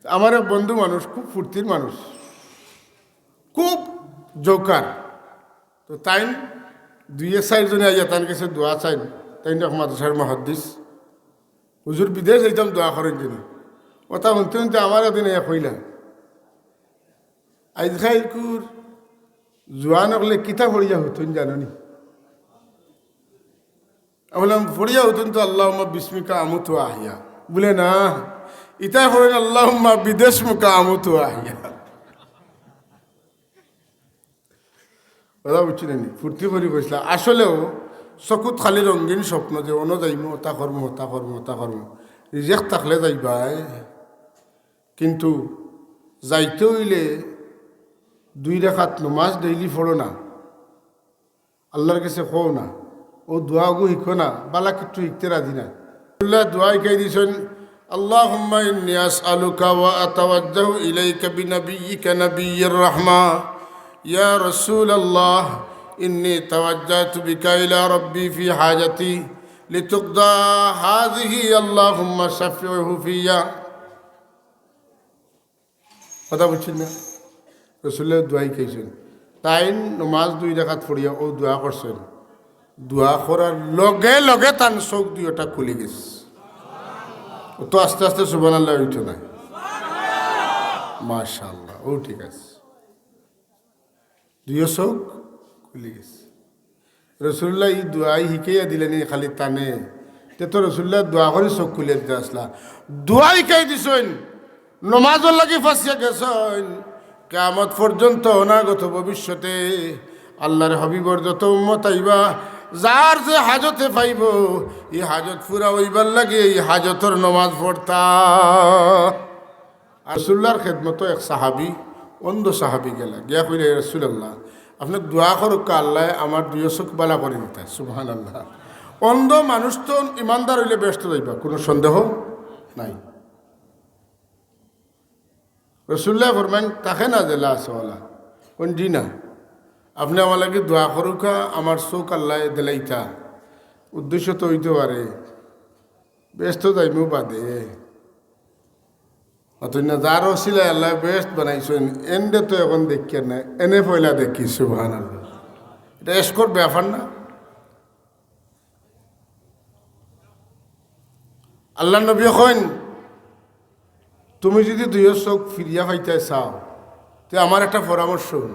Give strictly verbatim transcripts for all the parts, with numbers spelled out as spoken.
আমার এক বন্ধু মানুষ, খুব ফুর্তির মানুষ, খুব জোকার। তো তাইন দুইয়ে চাইরজনে আইয়া তান গেছে দোয়া চাইন। তাইন এক মাদ্রাসার মুহাদ্দিস। "হুজুর, বিদেশ যাইতাম, দোয়া করইন যিনি।" ওটা হুনতে হুনতে আমার একদিন আইয়া কইলা, "আইজকাইলকুর জোয়ান অকলে কিতা পড়িয়া হুতইন জানো নি?" আমি বললাম, "পড়িয়া হুতইন তো আল্লাহুম্মা বিসমিকা আমুতু ওয়া আহইয়া।" বলে, "না, ইতা পড়ইন আল্লাহুম্মা বিদেশমুকা আমুতু ওয়া আহইয়া।" কথা বুঝছি না নি? ফুর্তি করি কইছিলা। আসলেও চকুত খালি রঙিন স্বপ্ন যে অনো যাইমু, ওটা করমু, ওটা করমু, ওটা করমু। রিজেক্ট থাকলে যাইবায়, কিন্তু যাইতে অইলে দুই রাকাত নমাজ ডেইলি পড়ো না, আল্লাহর গেছে কও না, অউ দোয়াগু হিকো না, বালা কিচ্ছু হিকতে রাজি না। আল্লায় দোয়া হিকাই দিছইন, "আল্লাহুম্মা ইন্নী আসআলুকা ওয়া আতাওয়াজ্জাহু ইলাইকা বিনাবিয়্যিকা নাবিয়্যির রাহমা। ইয়া রাসূলাল্লাহ, ইন্নী তাওয়াজ্জাহতু বিকা ইলা রাব্বি ফি হাজাতি লিতুকদা হাযিহি, আল্লাহুম্মা শাফিউহু ফিয়া।" কথা বুঝছইন না? রাসূলুল্লায় দোয়া হিকাইছইন। তাইন নমাজ দুই রাকাত পড়িয়া অউ দোয়া করছইন। দোয়া করার লগে লগে তান চউখ দুইওটা খুলি গেছে। অউ তো আস্তে আস্তে সুবহানাল্লাহ অইতো নায়। মাশাআল্লাহ, অউ ঠিক আছে। দুইও চউখ খুলি গেছে। রাসূলুল্লায় ই দোয়াই হিকাইয়া দিলা নি খালি তানে, তে তো রাসূলুল্লায় দোয়া করি চউখ খুলিয়া দিতা আছলা। দোয়া হিকাই দিছইন, নমাজর লাগি ফাঁসিয়া গেছইন। কিয়ামত পর্যন্ত অনাগত ভবিষ্যতে আল্লাহর হাবিবর যত উম্মত আইবা, যার যে হাজতে পাইবো, ই হাজত পুরা অইবার লাগি ই হাজতর নমাজ পড়তা। আর রাসূলুল্লাহর খেদমতো এক সাহাবী, অন্ধ সাহাবী গেলা, গিয়া কইলা, "ইয়া রাসূলাল্লাহ, আপনে দোয়া করউক্কা, আল্লায় আমার দুইও চউখ বালা করি দিতা।" সুবহানাল্লাহ। অন্ধ মানুষ তো ইমানদার অইলে বেহেস্তো যাইবা, কুনু সন্দেহ নাই। রাসূলুল্লায় ফরমাইন, "তাকে না দিলা আছে ওলা?" কইন, "জি না।" "আপনে আমার লাগি দোয়া করউক্কা, আমার চউখ আল্লায় দিলাইতা।" উদ্দেশ্য তো অইতো পারে, বেহেস্তো যাইমু বাদে। অথচ না, যার ওসিলায় আল্লায় বেহেস্ত বানাইছইন, এনরে তো অখন দেখিয়ার না, এনে পয়লা দেখি, সুবহানাল্লাহ। ইটা এসকর ব্যাপার না? আল্লাহর নবীয়ে কইন, "তুমি যুদি দুইও চউখ ফিরিয়া পাইতায় চাও, তে আমার একটা পরামর্শ হুনো।"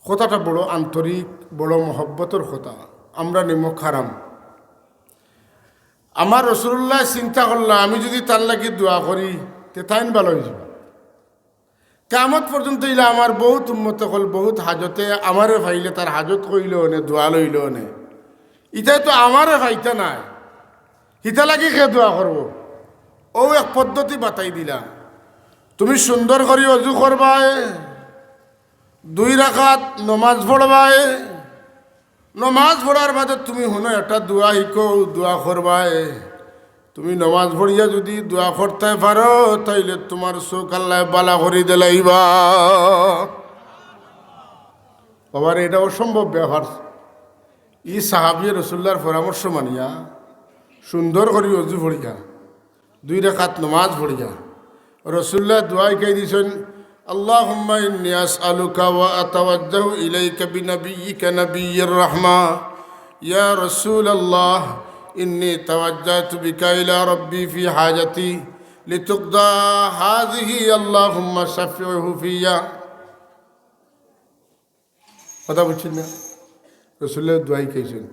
কথাটা বড় আন্তরিক, বড় মহব্বতর কথা। আমরা নিমক হারাম। আমার রাসূলুল্লায় চিন্তা করলা, আমি যুদি তার লাগি দোয়া করি, তে তাইন বালা অইযিবা। কিয়ামত পর্যন্ত ইলা আমার বউত উম্মত অকল, বউত হাজতে, আমারে পাইলে তার হাজত কইলো অনে, দোয়া লইলো অনে। ইতায় তো আমারে পাইতা নায়, হিতার লাগি কে দোয়া করবো? অউ এক পদ্ধতি বাতাই দিলা। তুমি সুন্দর করি অজু করবায়, দুই রাকাত নমাজ পড়বায়, নমাজ পড়ার বাদে তুমি হুনো একটা দোয়া হিকো, দোয়া করবায়। তুমি নমাজ পড়িয়া যুদি দোয়া করতায় পারো, তাইলে তুমার চউখ আল্লায় বালা করি দিলাইবা। বাবারে, ইটা অসম্ভব ব্যাপার। ই সাহাবীয়ে রাসূলুল্লাহর পরামর্শ মানিয়া সুন্দর করি অজু পড়িয়া দুই রাকাত নমাজ পড়িয়া রাসূলুল্লায় দোয়া হিকাই দিছইন, "আল্লাহুম্মা ইন্নী আসআলুকা ওয়া আতাওয়াজ্জাহু ইলাইকা বিনাবিয়্যিকা নাবিয়্যির রাহমা। ইয়া রাসূলাল্লাহ, ইন্নী তাওয়াজ্জাহতু বিকা ইলা রাব্বি ফি হাজাতি লিতুকদা হাযিহি, আল্লাহুম্মা শাফিউহু ফিয়া।" কথা বুঝছইন না? রাসূলুল্লায় দোয়া হিকাইছইন।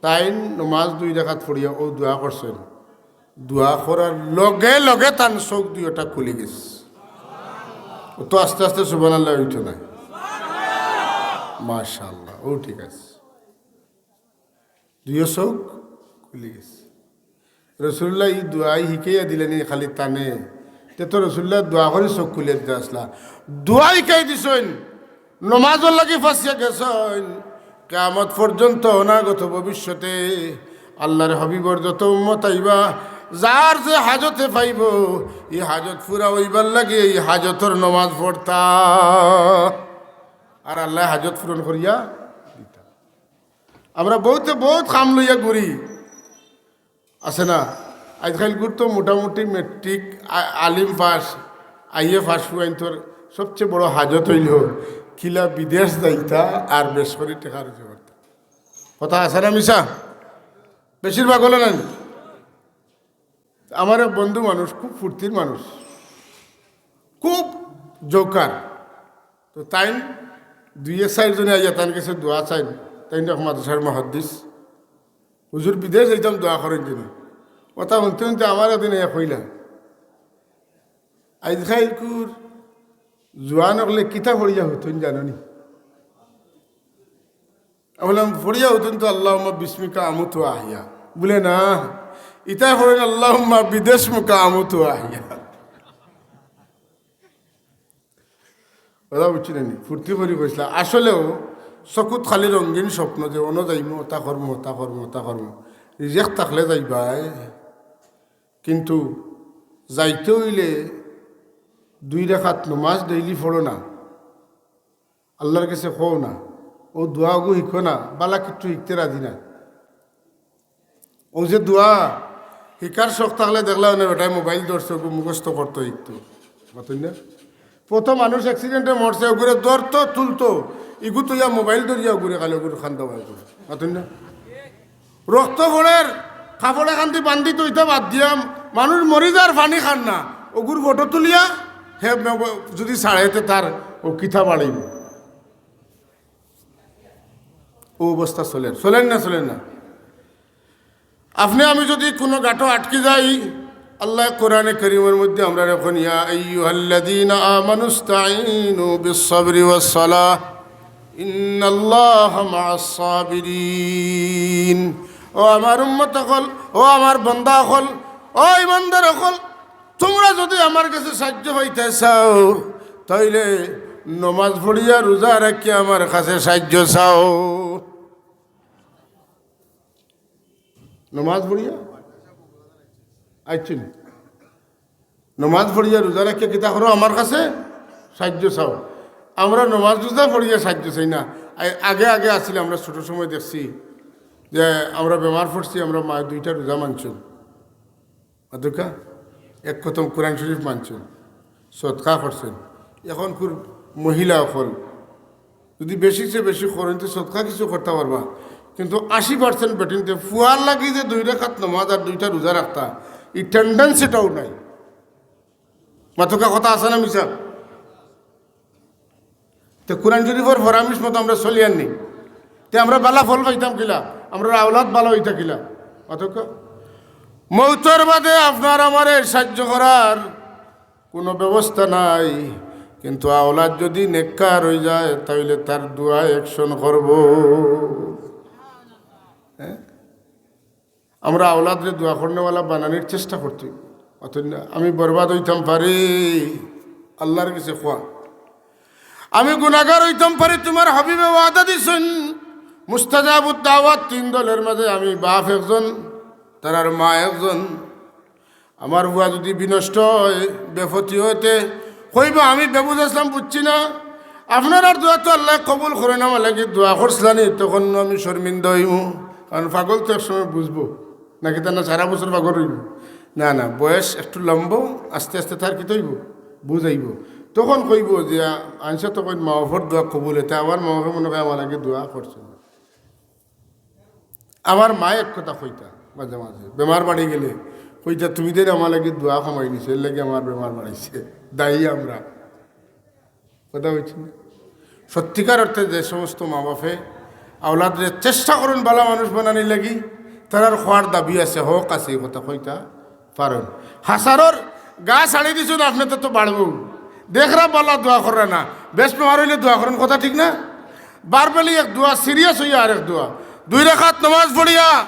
তাইন নমাজ দুই রাকাত পড়িয়া অউ দোয়া করছইন। দোয়া করার লগে লগে তান চউখ দুইওটা খুলি গেছে। অউ তো আস্তে আস্তে সুবহানাল্লাহ অইতো নায়। মাশাআল্লাহ, অউ ঠিক আছে। দুইও চউখ খুলি গেছে। রাসূলুল্লায় ই দোয়াই হিকাইয়া দিলা নি খালি তানে, তে তো রাসূলুল্লায় দোয়া করি চউখ খুলিয়া দিতা আছলা। দোয়া হিকাই দিছইন, নমাজর লাগি ফাঁসিয়া গেছইন। কিয়ামত পর্যন্ত অনাগত ভবিষ্যতে আল্লাহর হাবিবর যত উম্মত আইবা, যার যে হাজতে পাইবো, ই হাজত পুরা অইবার লাগি ই হাজতর নমাজ পড়তা, আর আল্লায় হাজত পূরণ করিয়া দিতা। আমরা বউতে বউত কাম লইয়া ঘুরি, আছে না? আইজকাইলকুর তো মোটামুটি মেট্রিক, আ-, আলিম পাস, আইএ পাস, ফুয়াইন্তর সবচেয়ে বড় হাজত অইলো কিলা বিদেশ যাইতা আর বেশ করি টেকা রুজি করতা। কথা আছে না মিছা? বেশিরভাগ অইলো না নি? আমার এক বন্ধু মানুষ, খুব ফুর্তির মানুষ, খুব জোকার। তো তাইন দুই এক চাইর জনে আইয়া তান গেছে দোয়া চাইন। তাইন এক মাদ্রাসার মুহাদ্দিস, "হুজুর, বিদেশ যাইতাম, দোয়া করইন যেন।" কথা হুনতে হুনতে আমার একদিন আইয়া কইলা, "আইজকাইলকুর জোয়ান অকলে কিতা পড়িয়া হুতইন জানো নি?" আমি বললাম, "পড়িয়া হুতইন তো আল্লাহুম্মা বিসমিকা আমুতু ওয়া আহইয়া।" বলে, "না, ইতা পড়ইন আল্লাহুম্মা বিদেশমুকা আমুতু ওয়া আহইয়া।" কথা বুঝছি না নি? ফুর্তি করি কইছিলা। আসলেও চকুত খালি রঙিন স্বপ্ন যে অনো যাইমু, অতা করমু, অতা করমু, অতা করমু। রিজেক থাকলে যাইবায়। কিন্তু যাইতে অইলে দুই রাকাত নমাজ ডেইলি পড়ো না। আল্লার গেছে কও না। অউ দোয়াগু হিকো না, বালা কিচ্ছু হিকতে রাজি না। অউ যে দোয়া হিকার শখ থাকলে দেখলা অনে বেটায় মোবাইল ধরছে, অগু মুখস্থ করতো হিকতো। মাতইন না? কত মানুষ accident-এ মরছে, অগুরে ধরতো, তুলতো, ইগু থইয়া মোবাইল ধরিয়া অগুরে খালি অগুর কান্দা বার করে। মাতইন না? রক্ত পড়ের, কাপড় এখান দি বান্ধিতো, ইতা বাদ দিয়া, মানুষ মরি যার পানি খার না, অগুর ফটো তুলিয়া, হে ম-, যদি ছাড়ে তে তার অউ কিতা বাড়াইবো। অউ অবস্থা চলের, চলের না, চলের না? আপনে আমি যদি কুনু গাটো আটকি যাই, আল্লায় কোরআনে করিমর মধ্যে আমরারে কইন, "ইয়া আইয়ুহাল্লাযীনা আমানুস্তাঈনু বিস-সাবরি ওয়াস-সালাহ, ইন্নাল্লাহা মা'আস-সাবিরিন।" ও আমার উম্মত অকল, ও আমার বান্দা অকল, ও ইমানদার অকল, তুমরা যদি আমার গেছে সাইয্য পাইতায় চাও, তাইলে নমাজ পড়িয়া রোজা রাখিয়া আমার কাছে সাইয্য চাও। নমাজ পড়িয়া? আইচ্ছা নি? নমাজ পড়িয়া রোজা রাখিয়া কিতা করো? আমার কাছে সাইয্য চাও। আমরা নমাজ রোজা পড়িয়া সাইয্য চাই না। আ-, আগে আগে আছিল, আমরা ছোট সময় দেখছি যে আমরা বেমার পড়ছি, আমরার মায়ে দুইটা রোজা মানছইন। অথবা এক খতম কোরআন শরীফ মানছইন, সদকা করছইন। এখনকুর মহিলা অকল যদি বেশি চে বেশি করইন, তে সদকা কিছু করতা পারবা, কিন্তু আশি percent বেটিন্তে ফুয়ার লাগি যে দুই রাকাত নমাজ আর দুইটা রোজা রাখতা, ই tendency-টাও নাই। মাতউক্কা, কথা আছে না মিছা? তে কোরআন শরীফর ফরামিশ মতো আমরা চলিয়ার নি, তে আমরা বালা ফল পাইতাম কিলা? আমরার আওলাদ বালা অইতা কিলা? মাতউক্কা। মউতর বাদে আপনার আমারে সাইয্য করার কুনু ব্যবস্থা নাই, কিন্তু আওলাদ যদি নেককার অইযায়, তাইলে তার দোয়া action করবো। হ্যাঁ? আমরা আওলাদরে দোয়া করনেওয়ালা বানানির চেষ্টা করতে অইবো। অতএব না, আমি বরবাদ অইতাম পারি, আল্লার গেছে কওয়া। আমি গুনাগার অইতাম পারি, তুমার হাবিবে ওয়াদা দিছইন, মুস্তাজাবুদ দাওয়াত তিন দলর মাঝে আমি বাপ একজন, তারার মা একজন। আমার ফুয়া যদি বিনষ্ট অয়, বেপথি অয়, তে কইবা, "আমি বেবুঝ আছলাম, বুঝছি না।" আপনারার দোয়া তো আল্লায় কবুল করইন, আমার লাগি দোয়া করছলানি, তখন আমি শর্মিন্দা অইমু। কারণ পাগল তো এক সময় বুঝবো, নাকি তার না সারা বছর পাগল রইবো? না, না, বয়স একটু লম্ব, আস্তে আস্তে তার কিতা অইবো? বুঝ আইবো। তখন কইবো যে, "আ-, আনসা তো কইন মা বাপর দোয়া কবুল, এতে আমার মা বাপে মনে কয় আমার লাগি দোয়া করছইন।" আমার মায়ে এক কথা কইতা মাঝে মাঝে, বেমার বাড়ি গেলে কইতা, "তুমি দের আমার লাগি দোয়া কমাই নিছো, এর লাগি আমার বেমার বাড়াইছে, দায়ী আমরা।" কথা অইছে না? সত্যিকার অর্থে যে সমস্ত মা বাপে আওলাদরে চেষ্টা করইন বালা মানুষ বানানির লাগি, তারার কওয়ার দাবি আছে, হক আছে, ই কথা কইতা পারইন। হাছারর গা ছাড়ি দিছইন, আপনে তো, তো বাড়বো। দেখরা বালা দোয়া কররা না, বেশ বেমার অইলে দোয়া করইন, কথা ঠিক না? বারবেলি এক দোয়া, serious অইয়া আরেক দোয়া। দুই রাকাত নামাজ পড়িয়া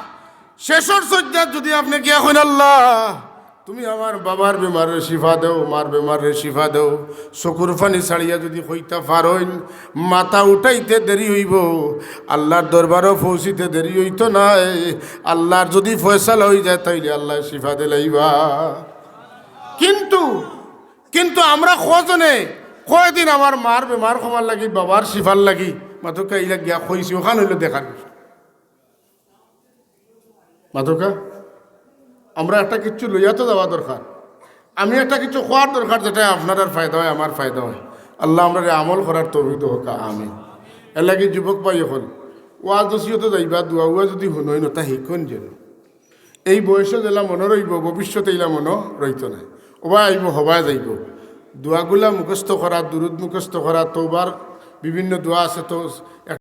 শেষর সইজদাত যদি আপনে গিয়া কইন, "আল্লাহ, তুমি আমার বাবার বেমাররে শিফা দেও, মার বেমাররে শিফা দেও।" চকুর পানি ছাড়িয়া যদি কইতা পারইন, মাথা উঠাইতে দেরি অইবো, আল্লার দরবারো পৌঁছিতে দেরি অইতো নায়। আল্লার যদি ফয়সালা অইযায়, তাইলে আল্লায় শিফা দিলাইবা। কিন্তু, কিন্তু আমরা কয়জনে কয়দিন আমার মার বেমার কমার লাগি, বাবার শিফার লাগি, মাতউক্কা, ইলা গিয়া কইছি, অখান অইলো দেখার বিষয়। মাতউক্কা? আমরা একটা কিছু লইয়া তো যাওয়া দরকার, আমি একটা কিছু কওয়ার দরকার, যেটা আপনারার ফায়দা অয়, আমার ফায়দা অয়। আল্লাহ আমরারে আমল করার তৌফিক দেউক্কা, আমিন। এরলাগি যুবক ভাই অকল, ওয়াজ নসিহতো যাইবা, দোয়া উয়া যুদি হুনইন, অতা হিকইন যেন। এই বয়সো যেলা মনো রইবো, ভবিষ্যতে ইলা মনো রইতো নায়। অবায় আইবো, হবায় যাইবো। দোয়াগুলা মুখস্থ করা, দুরুদ মুখস্থ করা, তওবার বিভিন্ন দোয়া আছে তো,